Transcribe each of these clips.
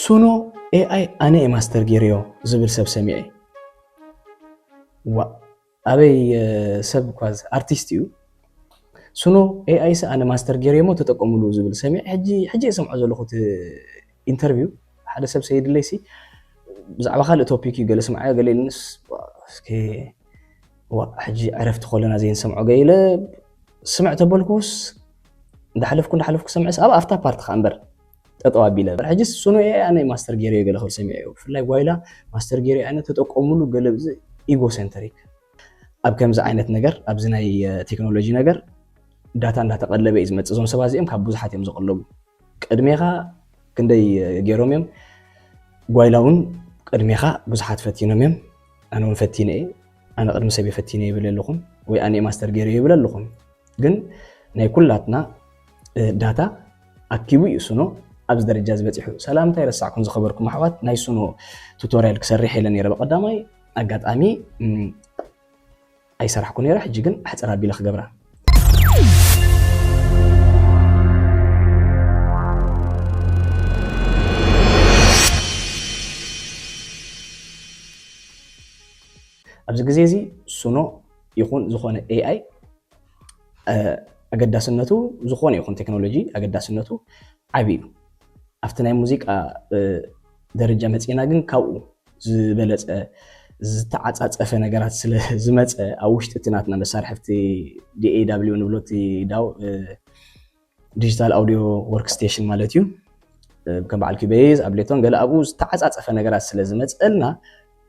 ሱኖ ኤኣይ ኣነ እየ ማስተር ጌርዮ ዝብል ሰብ ሰሚዐ። ዋ ኣበይ ሰብ ኳዝ ኣርቲስት እዩ። ሱኖ ኤኣይ ስ ኣነ ማስተር ጌርዮ ሞ ተጠቀሙሉ ዝብል ሰሚዐ። ሕጂ ሕጂ እየ ሰምዖ ዘለኹ እቲ ኢንተርቪው። ሓደ ሰብ ሰይድለይ ሲ ብዛዕባ ካልእ ቶፒክ እዩ ገለ ስምዓዮ ገለ ኢልንስ እስኪ ዋ ሕጂ ዕረፍቲ ኮለና ዘይንሰምዖ ገይለ ስምዕ ተበልኩስ እንዳሓለፍኩ እንዳሓለፍኩ ሰምዕስ ኣብ ኣፍታ ፓርቲ ከኣ እምበር ጠጠው ኣቢለ ሕጂ ሱኖ ኤኣይ ኣነ ማስተር ጌርዮ ገለ ክብል ሰሚዐ እዩ። ብፍላይ ጓይላ ማስተር ጌርዮ ኣነ ተጠቀሙሉ ገለ ኢጎ ሴንተሪክ ኣብ ከምዚ ዓይነት ነገር ኣብዚ ናይ ቴክኖሎጂ ነገር ዳታ እንዳተቀለበ እዩ ዝመፅእ። እዞም ሰባት እዚኦም ካብ ብዙሓት እዮም ዝቀለቡ። ቅድሜኻ ክንደይ ገይሮም እዮም ጓይላ እውን ቅድሜኻ ብዙሓት ፈቲኖም እዮም። ኣነ እውን ፈቲነ እየ። ኣነ ቅድሚ ሰብ ፈቲነ ይብል ኣለኹን ወይ ኣነ ማስተር ገይረ ይብል ኣለኹን። ግን ናይ ኩላትና ዳታ ኣኪቡ እዩ ሱኖ ኣብዚ ደረጃ ዝበፂሑ። ሰላምታ ይረሳዕኩም ዝኸበርኩም ኣሕዋት። ናይ ሱኖ ቱቶሪያል ክሰርሕ ኢለ ነይረ ብቀዳማይ ኣጋጣሚ ኣይሰራሕኩ ነይረ። ሕጂ ግን ኣሕፅር ኣቢለ ክገብራ። ኣብዚ ግዜ እዚ ሱኖ ይኹን ዝኾነ ኤኣይ ኣገዳስነቱ፣ ዝኾነ ይኹን ቴክኖሎጂ ኣገዳስነቱ ዓቢ እዩ። ኣብቲ ናይ ሙዚቃ ደረጃ መፂና ግን ካብኡ ዝበለፀ ዝተዓፃፀፈ ነገራት ስለ ዝመፀ ኣብ ውሽጢ እቲ ናትና መሳርሒ ኣብቲ ዲኤዳብሊው ንብሎ እቲ ዳው ዲጂታል ኣውዲዮ ወርክ ስቴሽን ማለት እዩ። ከም በዓል ኪቤዝ ኣብሌቶን ገለ ኣብኡ ዝተዓፃፀፈ ነገራት ስለ ዝመፀልና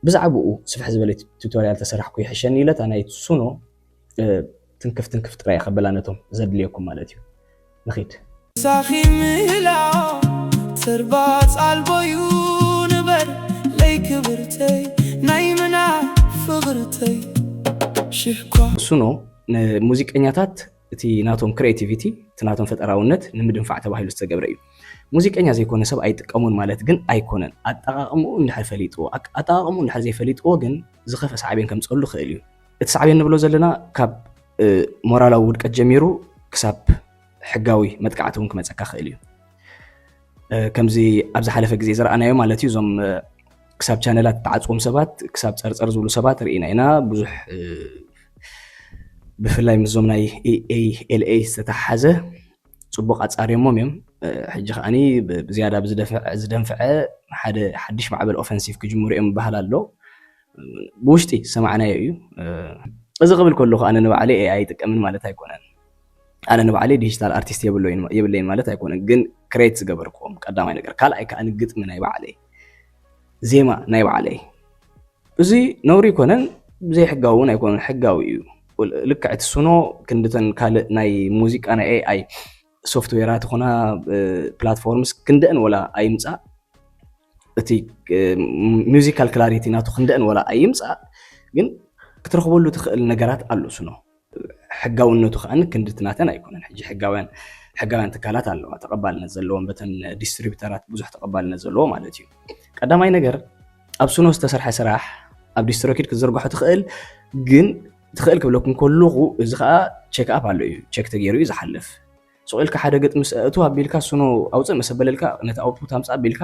ብዛዕባኡ ስፍሕ ዝበለ ቱቶሪያል ተሰራሕኩ ይሕሸኒ ኢለታ ናይ ሱኖ ትንክፍ ትንክፍ ጥራይ ከበላ ነቶም ዘድልየኩም ማለት እዩ። ንኺድ። ሳኺ ምህላው ተርባጽ ኣልቦዩ ንበር ለይ ክብርተይ ናይ ምና ፍቕርተይ ሽሕኳ ሱኖ ንሙዚቀኛታት እቲ ናቶም ክሬቲቪቲ እቲ ናቶም ፈጠራውነት ንምድንፋዕ ተባሂሉ ዝተገብረ እዩ። ሙዚቀኛ ዘይኮነ ሰብ ኣይጥቀሙን ማለት ግን ኣይኮነን። ኣጠቃቅምኡ እንድሕር ፈሊጥዎ ኣጠቃቅምኡ እንድሕር ዘይፈሊጥዎ ግን ዝኸፈ ሳዕቤን ከምፅእሉ ክእል እዩ። እቲ ሳዕቤን ንብሎ ዘለና ካብ ሞራላዊ ውድቀት ጀሚሩ ክሳብ ሕጋዊ መጥቃዕቲ እውን ክመፀካ ክእል እዩ። ከምዚ ኣብ ዝሓለፈ ግዜ ዝረኣናዮ ማለት እዩ። እዞም ክሳብ ቻነላት ተዓፅዎም ሰባት ክሳብ ፀርፀር ዝብሉ ሰባት ርኢና ኢና። ብዙሕ ብፍላይ ምስዞም ናይ ኤኣይ ኤልኤ ዝተተሓሓዘ ፅቡቅ ኣፃርዮሞም እዮም። ሕጂ ከዓኒ ብዝያዳ ብዝደንፍዐ ሓደ ሓድሽ ማዕበል ኦፈንሲቭ ክጅምሩ እዮም ይበሃል ኣሎ። ብውሽጢ ዝሰማዕናዮ እዩ። እዚ ክብል ከለኹ ኣነ ንባዕለይ ኤኣይ ኣይጥቀምን ማለት ኣይኮነን። ኣነ ንባዕለይ ዲጂታል ኣርቲስት የብለይን ማለት ኣይኮነን። ግን ክሬት ዝገበርክዎም ቀዳማይ ነገር፣ ካልኣይ ከዓ ግጥሚ ናይ ባዕለይ፣ ዜማ ናይ ባዕለይ። እዚ ነውሪ ኣይኮነን፣ ዘይሕጋዊ እውን ኣይኮነን፣ ሕጋዊ እዩ። ልክዕ እቲ ሱኖ ክንድተን ካልእ ናይ ሙዚቃ ናይ ኤኣይ ሶፍትዌራት ይኹና ፕላትፎርምስ ክንደአን ወላ ኣይምፃእ እቲ ሚውዚካል ክላሪቲ ናቱ ክንደአን ወላ ኣይምፃእ ግን ክትረኽበሉ ትኽእል ነገራት ኣሎ ሱኖ። ሕጋውነቱ ከዓ ክንድቲ ናተን ኣይኮነን። ሕጂ ሕጋውያን ሕጋውያን ትካላት ኣለዋ ተቐባልነት ዘለዎም በተን ዲስትሪቢተራት ብዙሕ ተቐባልነት ዘለዎ ማለት እዩ። ቀዳማይ ነገር ኣብ ሱኖ ዝተሰርሐ ስራሕ ኣብ ዲስትሮኪድ ክትዝርግሖ ትኽእል ግን ትኽእል ክብለኩም ከለኹ እዚ ከዓ ቸክ ኣፕ ኣሎ እዩ ቸክ ተገይሩ እዩ ዝሓልፍ። ስቕ ኢልካ ሓደ ግጥሚ ስእቱ ኣቢልካ ሱኖ ኣውፅእ መሰበለልካ ነቲ ኣውትፑት ኣምፅእ ኣቢልካ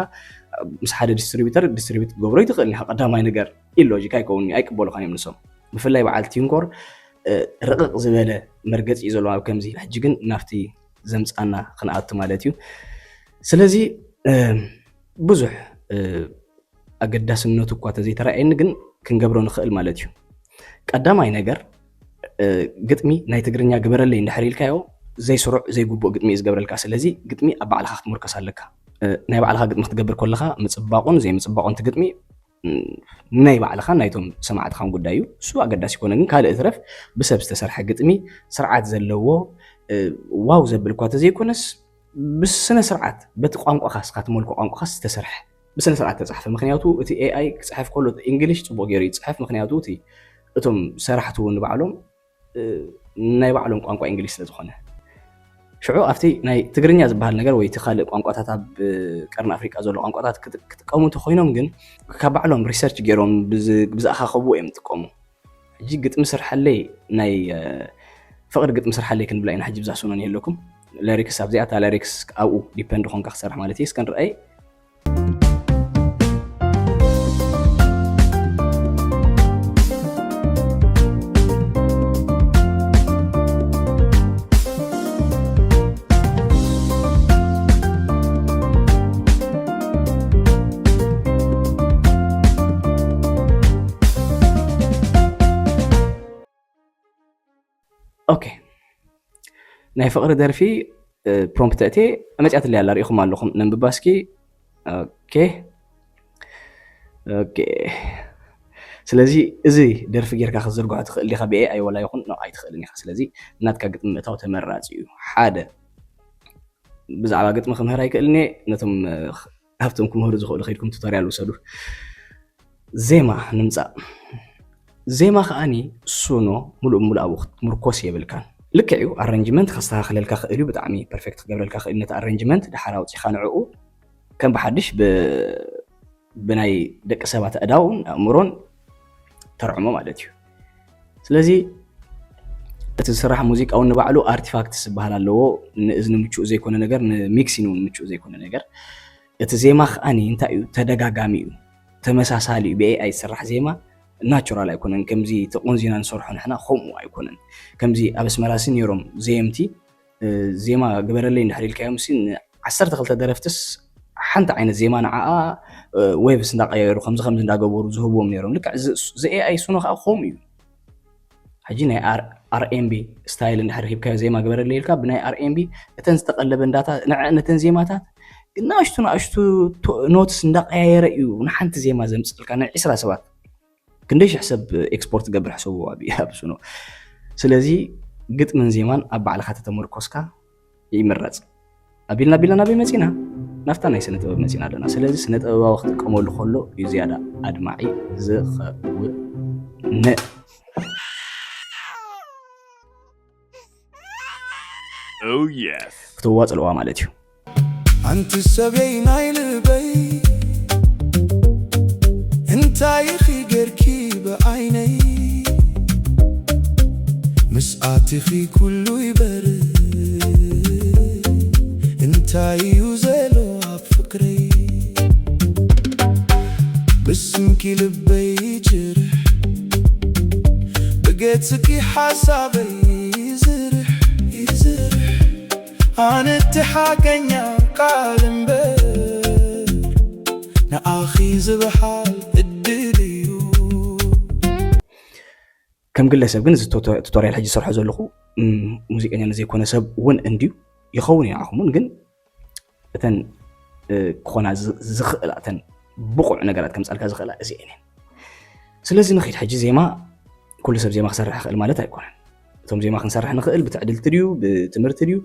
ምስ ሓደ ዲስትሪቢተር ዲስትሪቢት ክገብሮ ይትኽእል ኢኻ። ቀዳማይ ነገር ኢሎጂክ ኣይከውን ኣይቅበሉኻን እዮም ንሶም። ብፍላይ በዓል ቲንኮር ርቕቕ ዝበለ መርገፂ እዩ ዘለዎ ኣብ ከምዚ ሕጂ ግን ናብቲ ዘምፃና ክንኣቱ ማለት እዩ። ስለዚ ብዙሕ ኣገዳስነቱ እኳ ተዘይተራእየኒ ግን ክንገብሮ ንኽእል ማለት እዩ። ቀዳማይ ነገር ግጥሚ ናይ ትግርኛ ግበረለይ እንድሕር ኢልካዮ ዘይስሩዕ ዘይግቡእ ግጥሚ እዩ ዝገብረልካ። ስለዚ ግጥሚ ኣብ ባዕልኻ ክትምርኮስ ኣለካ። ናይ ባዕልኻ ግጥሚ ክትገብር ከለኻ ምፅባቑን ዘይምፅባቑን እቲ ግጥሚ ናይ ባዕልኻ ናይቶም ሰማዕትኻን ጉዳይ እዩ። እሱ ኣገዳሲ ይኮነ ግን ካልእ ትረፍ ብሰብ ዝተሰርሐ ግጥሚ ስርዓት ዘለዎ ዋው ዘብል እኳ ተዘይኮነስ ብስነ ስርዓት በቲ ቋንቋኻ ስኻ ትመልኮ ቋንቋኻ ዝተሰርሐ ብስነ ስርዓት ተፃሕፈ። ምክንያቱ እቲ ኤኣይ ክፅሕፍ ከሎ እንግሊሽ ፅቡቅ ገይሩ ይፅሕፍ። ምክንያቱ እቲ እቶም ሰራሕቲ እውን ንባዕሎም ናይ ባዕሎም ቋንቋ እንግሊሽ ስለዝኾነ ሽዑ ኣብቲ ናይ ትግርኛ ዝበሃል ነገር ወይ እቲ ካልእ ቋንቋታት ኣብ ቀርኒ ኣፍሪቃ ዘሎ ቋንቋታት ክጥቀሙ እንተኮይኖም ግን ካብ ባዕሎም ሪሰርች ገይሮም ብዝኣኻኸብዎ እዮም ዝጥቀሙ። ሕጂ ግጥሚ ስርሓለይ ናይ ፍቅሪ ግጥሚ ስርሓለይ ክንብላ ኢና። ሕጂ ብዛ ሱኖ ንየለኩም ለሪክስ ኣብዚኣ እታ ለሪክስ ኣብኡ ዲፐንድ ኮንካ ክሰርሕ ማለት እዩ። እስከ ንርኣይ። ኦኬ፣ ናይ ፍቕሪ ደርፊ ፕሮምፕት እቴ መፅያትለይ ኣላ፣ ርኢኹም ኣለኹም። ነንብባ እስኪ። ኦኬ፣ ኦኬ። ስለዚ እዚ ደርፊ ጌርካ ክትዝርግሖ ትኽእል ዲኻ ብኤኣይ ወላ ይኹን፣ ኖ፣ ኣይትኽእልን ኢኻ። ስለዚ ናትካ ግጥሚ ምእታው ተመራፂ እዩ። ሓደ፣ ብዛዕባ ግጥሚ ክምህር ኣይክእልን እየ። ነቶም ኣብቶም ክምህሩ ዝኽእሉ ከይድኩም ቱቶርያል ውሰዱ። ዜማ ንምፃእ። ዜማ ከዓኒ ሱኖ ሙሉእ ሙሉእ ኣብኡ ክትምርኮስ የብልካን። ልክዕ እዩ፣ ኣረንጅመንት ከስተኻኽለልካ ክእል እዩ፣ ብጣዕሚ ፐርፌክት ክገብረልካ ክእል ነቲ ኣረንጅመንት። ድሓር ኣውፂኻ ንዕኡ ከም ብሓድሽ ብ- ብናይ ደቂ ሰባት ኣእዳውን ኣእምሮን ተርዕሞ ማለት እዩ። ስለዚ እቲ ዝስራሕ ሙዚቃ እውን ንባዕሉ ኣርቲፋክትስ ዝበሃል ኣለዎ። ንእዝኒ ምቹእ ዘይኮነ ነገር ንሚክሲን እውን ምቹእ ዘይኮነ ነገር። እቲ ዜማ ከዓኒ እንታይ እዩ? ተደጋጋሚ እዩ፣ ተመሳሳሊ እዩ። ብኤኣይ ዝስራሕ ዜማ ናቹራል ኣይኮነን። ከምዚ ተቆንዚና ንሰርሖ ንሕና ከምኡ ኣይኮነን። ከምዚ ኣብ ኣስመራ ሲ ነይሮም ዘየምቲ ዜማ ግበረለይ እንድሕር ኢልካዮም ሲ ንዓሰርተ ክልተ ደረፍትስ ሓንቲ ዓይነት ዜማ ንዓኣ ዌቭስ እንዳቀያየሩ ከምዚ ከምዚ እንዳገበሩ ዝህብዎም ነይሮም። ልክዕ እዚ ኤኣይ ሱኖ ከዓ ከምኡ እዩ። ሕጂ ናይ ኣርኤምቢ ስታይል እንድሕር ሂብካዮ ዜማ ግበረለይ ኢልካ ብናይ ኣርኤምቢ እተን ዝተቀለበ እንዳታ ንዐ ነተን ዜማታት ናእሽቱ ናእሽቱ ኖትስ እንዳቀያየረ እዩ ንሓንቲ ዜማ ዘምፅእልካ ናይ ዒስራ ሰባት ክንደይ ሽሕ ሰብ ኤክስፖርት ገብር ሕሰቡ ኣብ ሱኖ። ስለዚ ግጥምን ዜማን ኣብ ባዕልኻ ተተመርኮስካ ይምረፅ። ኣቢልና ኣቢልና ናበይ መፂና? ናብታ ናይ ስነ ጥበብ መፂና ኣለና። ስለዚ ስነ ጥበባዊ ክጥቀመሉ ከሎ እዩ ዝያዳ ኣድማዒ ዝኸውን። Oh yes. ክትዋፅልዋ ማለት እዩ። ኣንቲ ሰበይ ናይ ልበይ እንታይ ኢኺ ጌርኪ ብዓይነይ ምስ ኣቲኺ ኩሉ ይበር እንታይ እዩ ዘሎ ኣብ ፍቅረይ ብስምኪ ልበይ ይጅርሕ ብገጽኪ ሓሳበይ ይዝርሕ ይዝርሕ ኣነ እቲ ሓቀኛ ቃል እምበር ንኣኺ ዝበሃል እድል እዩ። ከም ግለሰብ ግን እዚ ቱቶርያል ሕጂ ዝሰርሖ ዘለኹ ሙዚቀኛ ንዘይኮነ ሰብ እውን እንድዩ ይኸውን እዩ ንዓኹም እውን ግን እተን ክኾና ዝኽእላ እተን ብቑዕ ነገራት ከምፃልካ ዝኽእላ እዚአን እየን። ስለዚ ንኸይድ ሕጂ ዜማ ኩሉ ሰብ ዜማ ክሰርሕ ይኽእል ማለት ኣይኮነን። እቶም ዜማ ክንሰርሕ ንኽእል ብትዕድልቲ ድዩ ብትምህርቲ ድዩ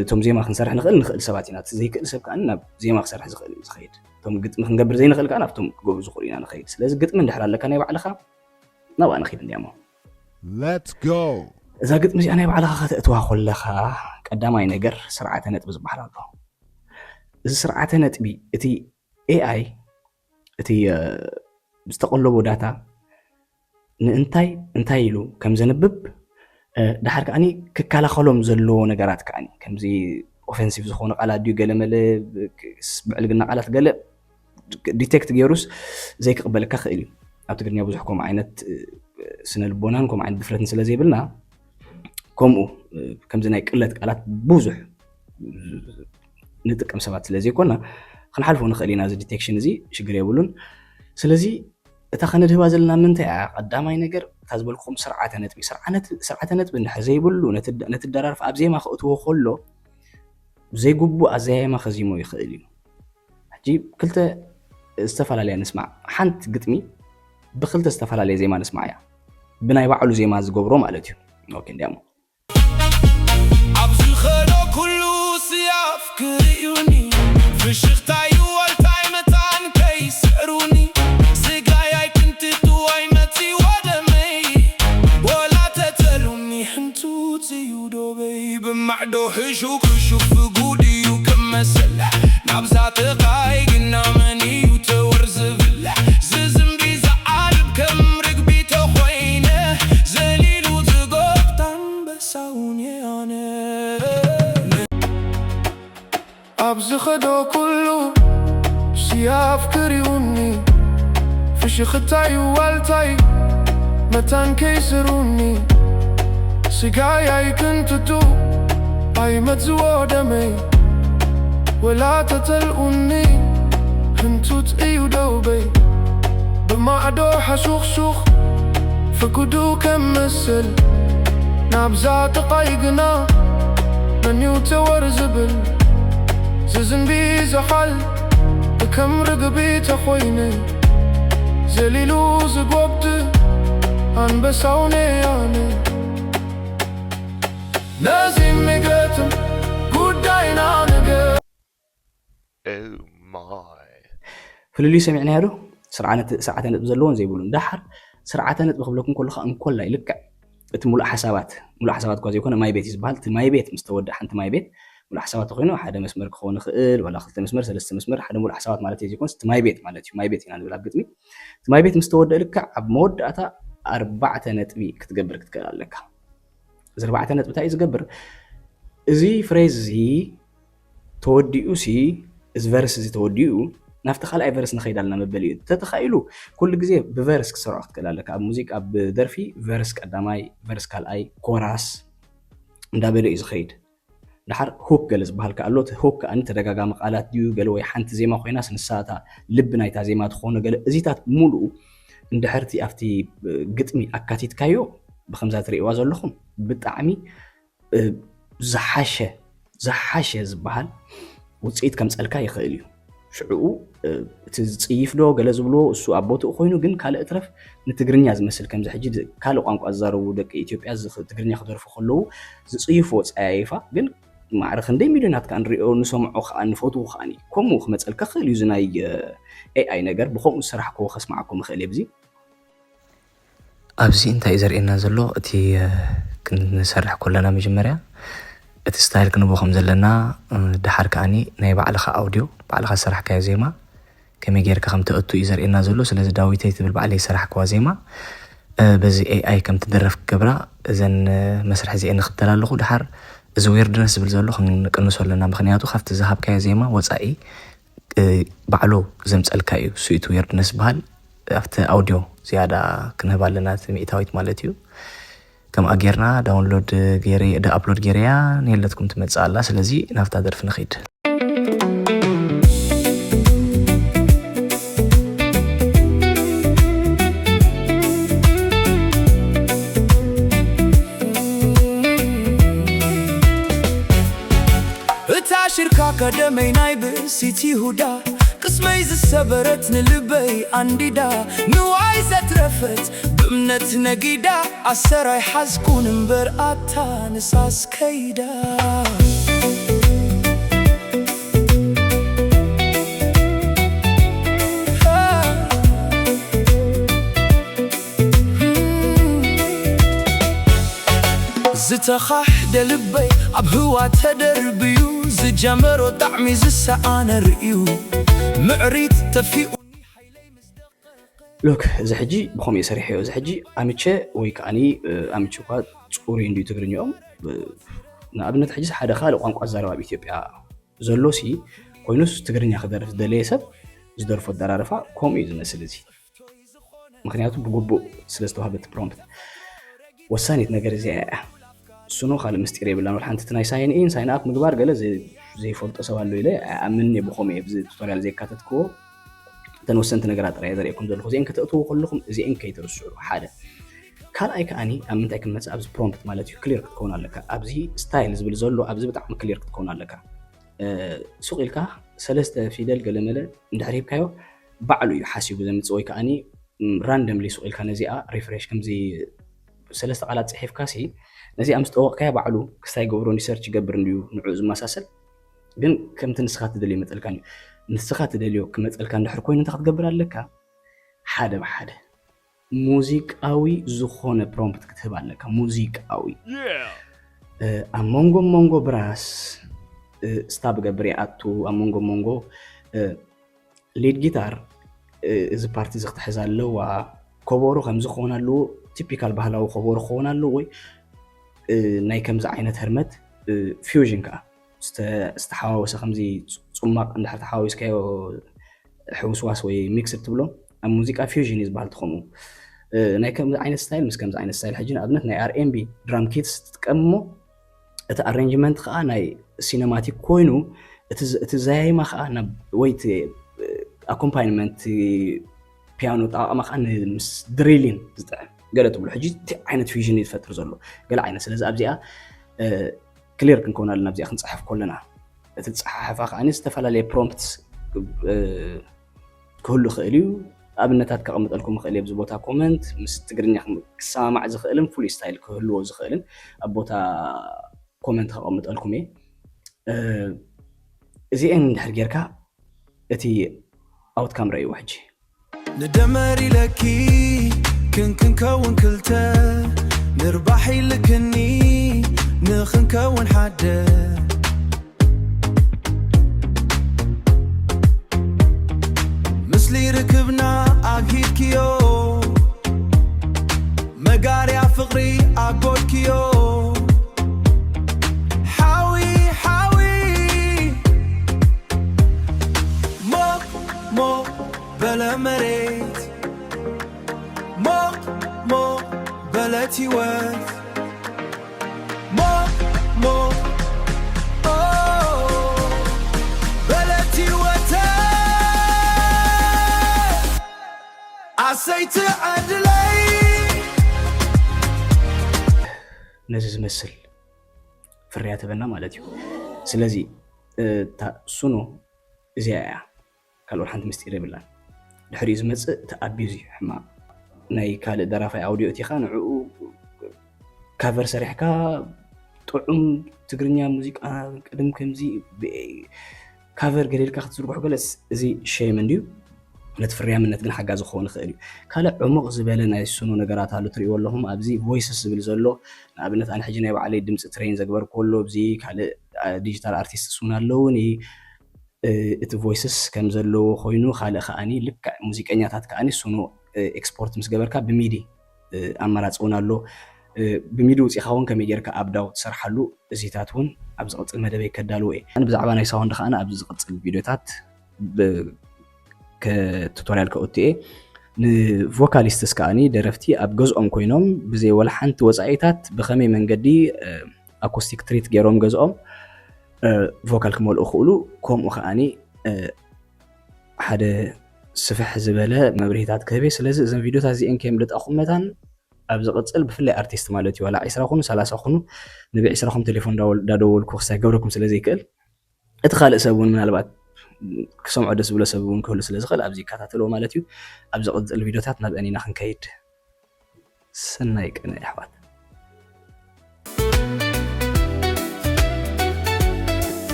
እቶም ዜማ ክንሰርሕ ንኽእል ንኽእል ሰባት ኢና። እቲ ዘይክእል ሰብ ከዓ ናብ ዜማ ክሰርሕ ዝኽእል እዩ ዝኸይድ። እቶም ግጥሚ ክንገብር ዘይንኽእል ከዓ ናብቶም ክገብሩ ዝኽእሉ ኢና ንኸይድ። ስለዚ ግጥሚ እንድሕር ኣለካ ናይ ባዕልኻ ናብኣ ንኸይድ እንዲያሞ። Let's go. እዛ ግጥሚ እዚኣ ናይ ባዕልኻ ከተእትዋ ከለኻ ቀዳማይ ነገር ስርዓተ ነጥቢ ዝበሃል ኣሎ። እዚ ስርዓተ ነጥቢ እቲ ኤኣይ እቲ ዝተቐለቦ ዳታ ንእንታይ እንታይ ኢሉ ከም ዘንብብ ድሓር ከዓኒ ክከላኸሎም ዘለዎ ነገራት ከዓኒ ከምዚ ኦፌንሲቭ ዝኾኑ ቃላት ድዩ ገለመለ ብዕልግና ቃላት ገለ ዲቴክት ገይሩስ ዘይክቕበለካ ክእል እዩ። ኣብ ትግርኛ ብዙሕ ከምኡ ዓይነት ስነ ልቦናን ከምኡ ዓይነት ድፍረትን ስለ ዘይብልና ከምኡ ከምዚ ናይ ቅለት ቃላት ብዙሕ ንጥቀም ሰባት ስለ ዘይኮና ክንሓልፎ ንኽእል ኢና። እዚ ዲቴክሽን እዚ ሽግር የብሉን። ስለዚ እታ ከነድህባ ዘለና ምንታይ እያ? ቀዳማይ ነገር እታ ዝበልኩም ስርዓተ ነጥቢ ስርዓተ ነጥቢ እንድሕር ዘይብሉ ነቲ ደራርፍ ኣብ ዜማ ከእትዎ ከሎ ዘይግቡእ ኣዘያየማ ከዚሞ ይኽእል እዩ። ሕጂ ክልተ ዝተፈላለያ ንስማዕ። ሓንቲ ግጥሚ ብክልተ ዝተፈላለየ ዜማ ንስማዕ እያ። ብናይ ባዕሉ ዜማ ዝገብሮ ማለት እዩ። ኦኬ እንዲያሞ ኣብ ዝኸዶ ኩሉ ስያፍ ክርእዩኒ ፍሽኽታዩ ዋልታይ መታን ከይስዕሩኒ ስጋይ ኣይክንትቱ ኣይመጺ ወደመይ ወላ ተተሉኒ ሕንቱት እዩ ዶበይ ብማዕዶ ሕሹ ክሹፍ ጉድ እዩ ክመሰል ናብዛ ተቓይ ግና መን እዩ ተወር ዝብል ዝዝምቢ ዝዓልብ ከም ርግቢ ተኾይነ ዘሊሉ ዝጎብታ ኣንበሳ እውን እየ ኣነ ኣብ ዝኸዶ ኩሉ ስያፍ ክሪኡኒ ፍሽኽታይ ዋልታይ መታን ከይስሩኒ ስጋይ ኣይክንትቱ ኣይመዝዎ ደመይ ወላ ተተልኡኒ ህንቱት እዩ ደውበይ ብማዕዶ ሓሹኽሹኽ ፍኩዱ ከም መሰል ናብዛ ጥቓይ ግና መን እዩ ተወር ዝብል? ዝዝንቢ ዝሓል ከም ርግቢ ተኾይነ፣ ዘሊሉ ዝጎብጥ ኣንበሳው ነያነ። ነዚ ምግረትን ጉዳይና ነገር። Oh my. ፍልልዩ ሰሚዕናዮ ዶ? ስርዓተ ነጥቢ ዘለዎን ዘይብሉን። ደሓር ስርዓተ ነጥቢ ክብለኩም ከለኹ እንኮላይ ልክዕ እቲ ሙሉእ ሓሳባት፣ ሙሉእ ሓሳባት እኳ ዘይኮነ ማይ ቤት እዩ ዝበሃል። እቲ ማይ ቤት ምስ ተወድእ፣ ሓንቲ ማይ ቤት ሙሉእ ሓሳባት ተኮይኑ ሓደ መስመር ክኸውን ይኽእል፣ ዋላ ክልተ መስመር፣ ሰለስተ መስመር፣ ሓደ ሙሉእ ሓሳባት ማለት እዩ ዘይኮነስ እቲ ማይ ቤት ማለት እዩ። ማይ ቤት ኢና ንብል ኣብ ግጥሚ። እቲ ማይ ቤት ምስ ተወደእ ልክዕ ኣብ መወዳእታ ኣርባዕተ ነጥቢ ክትገብር ክትክእል ኣለካ። እዚ ኣርባዕተ ነጥቢ እንታይ እዩ ዝገብር? እዚ ፍሬዝ እዚ ተወዲኡ ሲ፣ እዚ ቨርስ እዚ ተወዲኡ ናብቲ ካልኣይ ቨርስ ንኸይድ ኣለና መበሊ እዩ። እንተተኻኢሉ ኩሉ ግዜ ብቨርስ ክትሰርዖ ክትክእል ኣለካ። ኣብ ሙዚቃ፣ ኣብ ደርፊ ቨርስ ቀዳማይ፣ ቨርስ ካልኣይ፣ ኮራስ እንዳበለ እዩ ዝኸይድ። ድሓር ሁክ ገለ ዝበሃል ከኣ ኣሎ። እቲ ሁክ ከኣ ተደጋጋሚ ቃላት ድዩ ገለ ወይ ሓንቲ ዜማ ኮይናስ ንሳ እታ ልቢ ናይታ ዜማ ትኾኖ ገለ፣ እዚታት ሙሉኡ እንድሕርቲ ኣብቲ ግጥሚ ኣካቲትካዮ ብከምዛ ትርእይዋ ዘለኹም ብጣዕሚ ዝሓሸ ዝሓሸ ዝበሃል ውፅኢት ከምፀልካ ይኽእል እዩ። ሽዕኡ እቲ ዝፅይፍ ዶ ገለ ዝብልዎ እሱ ኣብ ቦትኡ ኮይኑ፣ ግን ካልእ እትረፍ ንትግርኛ ዝመስል ከምዚ ሕጂ ካልእ ቋንቋ ዝዛረቡ ደቂ ኢትዮጵያ ትግርኛ ክደርፉ ከለዉ ዝፅይፍዎ ፀያይፋ ግን ማዕረ ክንደይ ሚልዮናት ከዓ ንሪኦ ንሰምዖ ከዓ ንፈትዎ ከዓ ከምኡ ክመፀልካ ክእል እዩ። እዚ ናይ ኤኣይ ነገር ብከምኡ ዝሰራሕክዎ ከስማዓኩም ይኽእል እየ ብዚ። ኣብዚ እንታይ እዩ ዘርእየና ዘሎ? እቲ ክንሰርሕ ከለና መጀመርያ እቲ ስታይል ክንቦ ከም ዘለና፣ ድሓር ከዓኒ ናይ ባዕልኻ ኣውዲዮ፣ ባዕልኻ ዝሰራሕካዮ ዜማ ከመይ ጌርካ ከም ተእቱ እዩ ዘርእየና ዘሎ። ስለዚ ዳዊተይ ትብል ባዕለይ ዝሰራሕክዋ ዜማ በዚ ኤኣይ ከም ትድረፍ ክገብራ እዘን መስርሕ እዚኤን ንኽተል ኣለኹ። ድሓር እዚ ዊርድነስ ዝብል ዘሎ ክንቅንሶ ኣለና። ምኽንያቱ ካብቲ ዝሃብካዮ ዜማ ወፃኢ ባዕሉ ዘምፀልካ እዩ። ስዊት ዊርድነስ ዝበሃል ኣብቲ ኣውዲዮ ዝያዳ ክንህብ ኣለና፣ እቲ ሚእታዊት ማለት እዩ። ከምኣ ጌርና ዳውንሎድ ገይረ፣ ደ ኣፕሎድ ገይረያ ንየለትኩም ትመፅእ ኣላ። ስለዚ ናብታ ደርፊ ንኺድ። እታ ሽርካ ቀደመይ ናይ ብእሲት ይሁዳ ቅስመይ ዝሰበረት ንልበይ ኣንዲዳ ንዋይ ዘትረፈት ብእምነት ነጊዳ ኣሰር ኣይሓዝኩን እምበር ኣታ ንሳስ ከይዳ። ዝተኻሕደ ልበይ ኣብ ህዋ ተደርብዩ ዝጀመሮ ጣዕሚ ዝሰኣነ ርእዩ ምዕሪት ተፊኡኒ ሓይለይ ምስ ደቐ ሎክ እዚ ሕጂ ብኸምኡ እየ ሰሪሐዮ። እዚ ሕጂ ኣምቸ ወይ ከዓኒ ኣምቸ እኳ ፅሩይ እንድዩ ትግርኛኦም። ንኣብነት ሕጂ ሓደ ካልእ ቋንቋ ዝዛረብ ኣብ ኢትዮጵያ ዘሎ ሲ ኮይኑስ ትግርኛ ክደርፍ ዝደለየ ሰብ ዝደርፎ ኣደራርፋ ከምኡ እዩ ዝመስል። እዚ ምክንያቱ ብግቡእ ስለ ዝተዋህበ እቲ ፕሮምፕት። ወሳኒት ነገር እዚኣ እያ። ስኖ ካልእ ምስጢር የብላን። ወላ ሓንቲ እቲ ናይ ሳይን ኢን ሳይን ኣፕ ምግባር ገለ ዘይ- ዘይፈልጦ ሰብ ኣሎ ኢለ ኣይኣምንን እየ። ብኸምኡ እየ ብዚ ቱቶሪያል ዘየካተትክዎ። እተን ወሰንቲ ነገራት ጥራይ እየ ዘርእየኩም ዘለኹ። እዚአን ከተእትዉ ከለኹም እዚአን ከይትርስዑ ሓደ። ካልኣይ ከዓኒ ኣብ ምንታይ ክንመጽእ ኣብዚ ፕሮምፕት ማለት እዩ ክሊር ክትከውን ኣለካ። ኣብዚ ስታይል ዝብል ዘሎ ኣብዚ ብጣዕሚ ክሊር ክትከውን ኣለካ። ሱቕ ኢልካ ሰለስተ ፊደል ገለመለ እንድሕር ሂብካዮ ባዕሉ እዩ ሓሲቡ ዘምፅእ ወይ ከዓኒ ራንደምሊ ሱቕ ኢልካ ነዚኣ ሪፍሬሽ ከምዚ ሰለስተ ቃላት ፅሒፍካ ሲ ነዚኣ ምስ ጠወቕካያ ባዕሉ ክስታይ ገብሮ ሪሰርች ይገብር እንድዩ ንዕኡ ዝመሳሰል ግን ከምቲ ንስኻ ትደልዮ ይመፀልካ እዩ። ንስኻ ትደልዮ ክመፀልካ እንድሕር ኮይኑ እንታይ ክትገብር ኣለካ? ሓደ ብሓደ ሙዚቃዊ ዝኾነ ፕሮምፕት ክትህብ ኣለካ። ሙዚቃዊ ኣብ መንጎ መንጎ ብራስ ስታብ ገብር ይኣቱ ኣብ መንጎ መንጎ ሊድ ጊታር እዚ ፓርቲ እዚ ክትሕዝ ኣለዋ። ከበሮ ከምዚ ክኸውን ኣለዎ። ቲፒካል ባህላዊ ከበሮ ክኸውን ኣለዎ ወይ ናይ ከምዚ ዓይነት ህርመት ፊውዥን ከዓ ዝተሓዋወሰ ከምዚ ፅማቕ እንድሕር ተሓዋዊስካዮ ሕውስዋስ ወይ ሚክስድ ትብሎ ኣብ ሙዚቃ ፊውዥን እዩ ዝበሃል። ትኸምኡ ናይ ከምዚ ዓይነት ስታይል ምስ ከምዚ ዓይነት ስታይል ሕጂ ንኣብነት ናይ ኣርኤንቢ ድራም ኪትስ ትጥቀምሞ እቲ ኣሬንጅመንት ከዓ ናይ ሲነማቲክ ኮይኑ እቲ ዘያይማ ከዓ ወይ ኣኮምፓይንመንት ፒያኖ ጠቃቅማ ከዓ ምስ ድሪሊን ዝጥዕም ገለ ትብሉ። ሕጂ እንታይ ዓይነት ፊውዥን እዩ ዝፈጥር ዘሎ? ገለ ዓይነት። ስለዚ ኣብዚኣ ክሊር ክንከውን ኣለና። ኣብዚኣ ክንፅሕፍ ከለና እቲ ዝፀሓሓፋ ከዓኒ ዝተፈላለየ ፕሮምፕትስ ክህሉ ይኽእል እዩ። ኣብነታት ከቐምጠልኩም ይኽእል እየ። ኣብዚ ቦታ ኮመንት ምስ ትግርኛ ክም- ክሰማማዕ ዝኽእልን ፍሉይ ስታይል ክህልዎ ዝኽእልን ኣብ ቦታ ኮመንት ከቐምጠልኩም እየ። እዚአን እንድሕር ጌርካ እቲ ኣውትካም ረእይዎ ሕጂ። ንደመር ኢለኪ ክንክንከውን ክልተ፣ ንርባሕ ኢልክኒ ንኽንከውን ሓደ። ምስሊ ርክብና ኣግሂድክዮ፣ መጋርያ ፍቕሪ ኣጎድክዮ። ሓዊ ሓዊ ሞቕ ሞቕ በለ መሬት፣ ሞቕ ሞቕ በለት ህይወት፣ ሞቕ ሞቕ ኦ በለት ህይወተይ። ኣሰይቲ ዕድለይ። ነዚ ዝመስል ፍርያት ህበና ማለት እዩ። ስለዚ እታ ሱኖ እዚኣ እያ። ካልኦት ሓንቲ ምስጢር የብላን። ድሕሪኡ ዝመፅእ እቲ ኣቢዩዝ እዩ ሕማቕ። ናይ ካልእ ደራፋይ ኣውዲዮ እቲኻ ንዕኡ ካቨር ሰሪሕካ ጥዑም ትግርኛ ሙዚቃ ቅድም ከምዚ ካቨር ገለ ኢልካ ክትዝርግሑ ገለስ እዚ ሼም እንድዩ። ነቲ ፍርያምነት ግን ሓጋዚ ክኸውን ይኽእል እዩ። ካልእ ዕሙቕ ዝበለ ናይ ሱኖ ነገራት ኣሎ ትርእይዎ ኣለኹም። ኣብዚ ቮይስስ ዝብል ዘሎ ንኣብነት ኣነ ሕጂ ናይ ባዕለይ ድምፂ ትሬን ዘግበርክዎ ኣሎ። ኣብዚ ካልእ ዲጂታል ኣርቲስትስ እውን ኣለውኒ። እቲ ቮይስስ ከም ዘለዎ ኮይኑ ካልእ ከዓኒ ልክዕ ሙዚቀኛታት ከዓኒ ሱኖ ኤክስፖርት ምስ ገበርካ ብሚዲ ኣማራፂ እውን ኣሎ። ብሚዲ ውፂኻ እውን ከመይ ጌርካ ኣብ ዳው ትሰርሓሉ እዚታት እውን ኣብ ዝቕፅል መደበይ ከዳልዎ እየ። ኣነ ብዛዕባ ናይ ሳውንድ ከዓኒ ኣብ ዝቕፅል ቪዲዮታት ቱቶሪያል ከእቱ እየ። ንቮካሊስትስ ከዓኒ ደረፍቲ ኣብ ገዝኦም ኮይኖም ብዘይ ወላ ሓንቲ ወፃኢታት ብኸመይ መንገዲ ኣኮስቲክ ትሪት ገይሮም ገዝኦም ቮካል ክመልኡ ክእሉ፣ ከምኡ ከዓኒ ሓደ ስፍሕ ዝበለ መብርሂታት ክህብ እየ። ስለዚ እዘን ቪዲዮታት እዚአን ከየምልጣኹም መታን ኣብ ዝቕፅል ብፍላይ ኣርቲስት ማለት እዩ ዋላ ዒስራ ኩኑ ሰላሳ ኩኑ ንብዒስራኹም ቴሌፎን እንዳደወልኩ ክሳይ ገብረኩም ስለ ዘይክእል እቲ ካልእ ሰብ እውን ምናልባት ክሰምዖ ደስ ዝብሎ ሰብ እውን ክህሉ ስለ ዝኽእል ኣብዚ ይከታተልዎ ማለት እዩ። ኣብ ዝቕፅል ቪዲዮታት ናብ ኣኒና ክንከይድ። ሰናይ ቅነ ኣሕዋት።